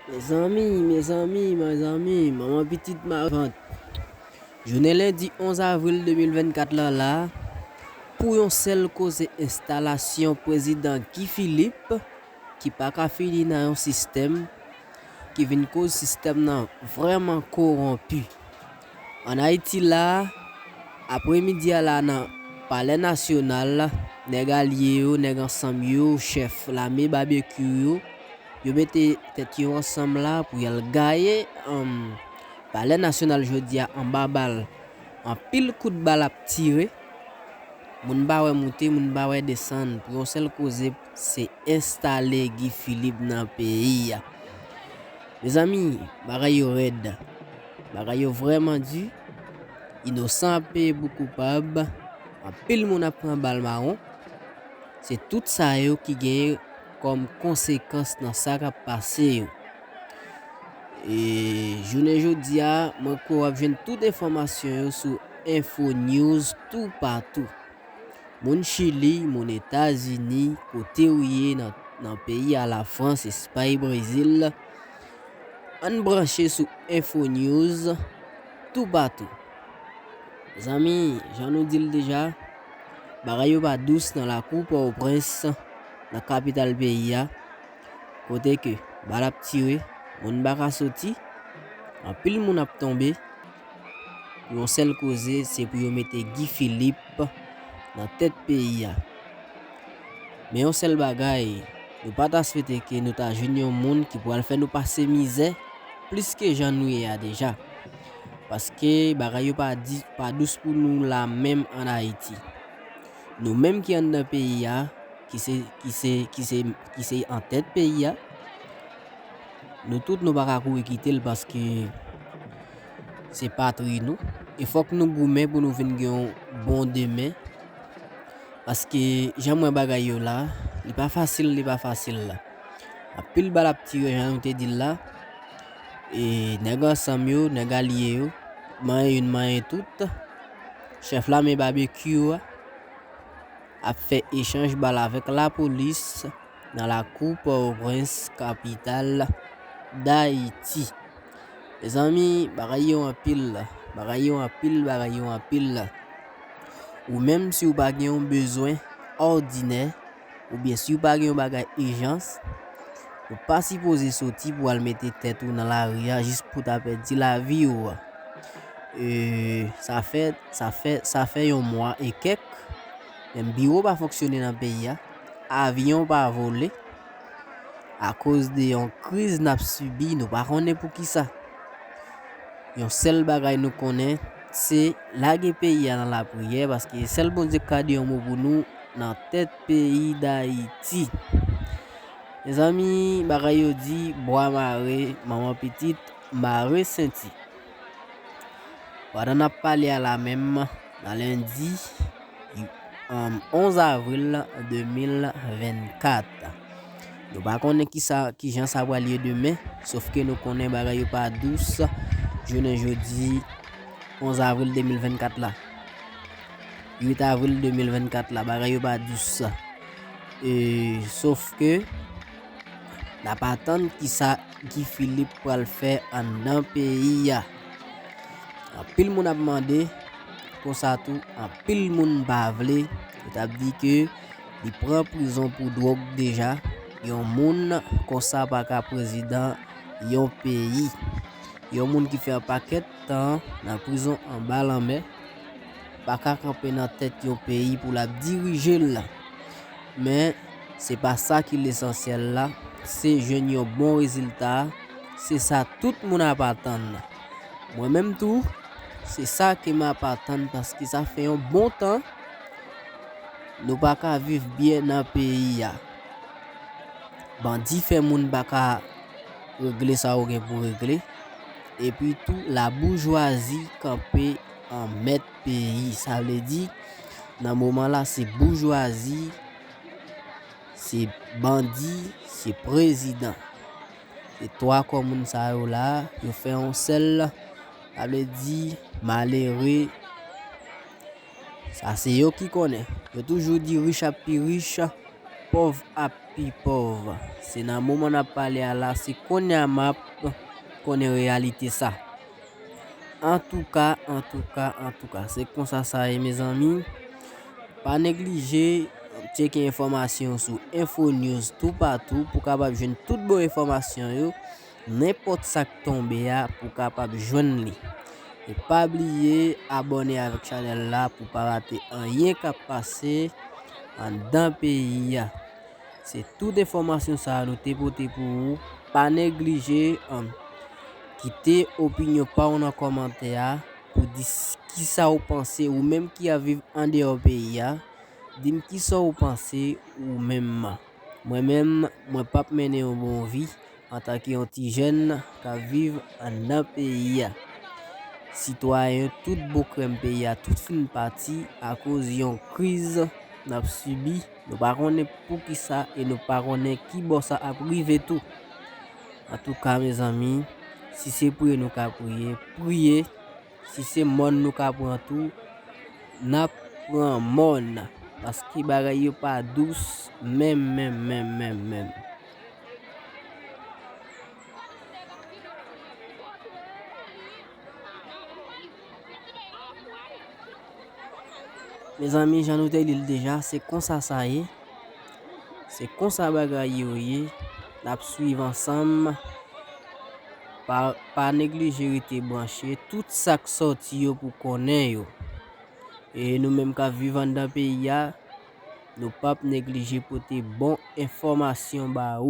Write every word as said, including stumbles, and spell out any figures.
Mezanmi, mezanmi, mezanmi, manman pitit mavant. Jounen lendi onz avril de mil vennkat la la, pou yon sèl koze enstalasyon prezidan Guy Philippe, ki pa ka fini nan yon sistèm, ki vin koz sistèm nan vrèman kowonpi. Ann Ayiti la, apremidi a la nan Palè Nasyonal, nèg alye yo, nèg ansanm yo, chèf lame babekyou yo, yo mete tèt yo ansanm la pou y al gaye, um, Palè Nasyonal jodi a anba bal. Anpil kout bal ap tire. Moun pa wè moute, moun pa wè desann. Pou yon sèl koze, se enstale Guy Philippe nan peyi a. Mezanmi, bagay yo rèd. Bagay yo vrèman di. Inosan ap peye pou koupab. Anpil moun ap pran bal mawon. Se tout sa yo ki genyen kòm konsekans nan sa k ap pase yo. E jounen jodi a, mwen kwè w ap jwenn tout enfòmasyon yo sou Info News toupatou. Moun Chili, moun Etazini, kote w ye nan, nan peyi a Lafrans, Espay, Brezil, ann branche sou Info News toupatou. Zanmi, jan nou di l deja, bagay yo pa dous nan lakou Pòtoprens, nan kapital peyi a, kote ke bal ap tire, moun pa ka soti, anpil moun ap tonbe, pou yon sèl koze, se pou yo mete Guy Philippe nan tèt peyi a. Men yon sèl bagay, nou pa ta swete ke nou ta jwenn yon moun ki pral fè nou pase mizè plis ke jan nou ye a deja. Paske bagay yo pa di, pa dous pou nou la menm ann Ayiti. Nou menm ki anndan peyi a, ki se, ki se, ki se, ki se antèt peyi a, nou tout nou pa ka kouri kite l paske se patri nou. E fòk nou goumen pou nou vin gen yon bon demen. Paske jan m wè bagay yo la, li pa fasil, li pa fasil la. Anpil bal ap tire jan nou te di l la. E nèg ansanm yo, nèg alye yo, manyen youn, manyen tout. Chèf lame babekyou a ap fè echanj bal avèk lapolis nan lakou Pòtoprens, kapital Dayiti. Mezanmi, bagay yo anpil, bagay yo anpil, bagay yo anpil. Ou menm si w pa gen yon bezwen òdinè, oubyen si w pa gen yon bagay ijans, ou pa sipoze soti pou al mete tèt ou nan lari a jis pou ta pèdi lavi w. E, sa fè, sa fè, sa fè yon mwa e kèk, menm biwo pa fonksyone nan peyi a, avyon pa vole, akoz de yon kriz n ap sibi, nou pa konnen poukisa. Yon sèl bagay nou konnen, se lage peyi a nan lapriyè, paske sèl Bondye k ka di yon mo pou nou nan tèt peyi Dayiti. Mezanmi, bagay yo di, bwa mare, manman pitit, mare senti. Pandan n ap pale a la menm, nan lendi, um, onz avril de mil vennkat. Nou pa konnen kisa, kijan sa pral ye demen, sof ke nou konnen bagay yo pa dous jounen jodi, onz avril de mil vennkat la. Uit avril de mil vennkat la, bagay yo pa dous. E, sof ke n ap atann kisa Guy Philippe pral fè anndan peyi a. Anpil moun ap mande, konsa tou, anpil moun pa vle. Yo t ap di ke li pran prizon pou dwòg deja. Yon moun konsa pa ka prezidan yon peyi. Yon moun ki fè yon pakèt tan nan prizon anba lanmè pa ka kanpe nan tèt yon peyi pou l ap dirije l. Men, se pa sa ki lesansyèl la, se jwenn yon bon rezilta, se sa tout moun ap atann. Mwen menm tou, se sa ke m ap atann paske sa fè yon bon tan nou pa ka viv byen nan peyi a. Bandi fè moun pa ka regle sa yo gen pou regle. Epi tou, laboujwazi kanpe an mèt peyi. Sa vle di, nan moman la, se boujwazi, se bandi, se prezidan. Se twa kò moun sa yo la, yo fè yon sèl, sa vle di, malere. Sa se yo ki konnen. Yo toujou di rich ap pi rich, pòv ap pi pòv. Se nan moman n ap pale a la, se kounye a m ap konnen reyalite sa. Antouka, antouka, antouka, se konsa sa ye, mezanmi. Pa neglije tcheke enfòmasyon sou Info News toupatou pou w kapab jwenn tout bon enfòmasyon yo. Nenpòt sa k tonbe a pou w kapab jwenn li. E pa bliye abòne avèk chanèl la pou w pa rate anyen k ap pase anndan peyi a. Se tout enfòmasyon sa a nou te pote pou ou. Pa neglije, um, kite opinyon pa w nan kòmantè a pou di s- kisa w panse, ou menm ki ap viv andeyò peyi a. Di m kisa w panse ou menm. Mwen menm, mwen p ap mennen yon bon vi antanke yon ti jèn k ap viv anndan peyi a. Sitwayen tout bon krèm peyi a tout fin pati akoz yon kriz n ap sibi. Nou pa konnen poukisa e nou pa konnen ki bò sa ap rive tou. Antouka, mezanmi, si se priye nou ka priye, priye. Si se mòn nou ka pran tou, n ap pran mòn. Paske bagay yo pa dous menm, menm, menm, menm, menm. Mezanmi, jan nou te li l deja, se konsa sa ye. Se konsa bagay yo ye. N ap swiv ansanm. Pa, pa neglije rete branche. Tout sa k sòti yo pou konnen yo. E nou menm k ap viv anndan peyi a, nou p ap neglije pote bon enfòmasyon ba ou.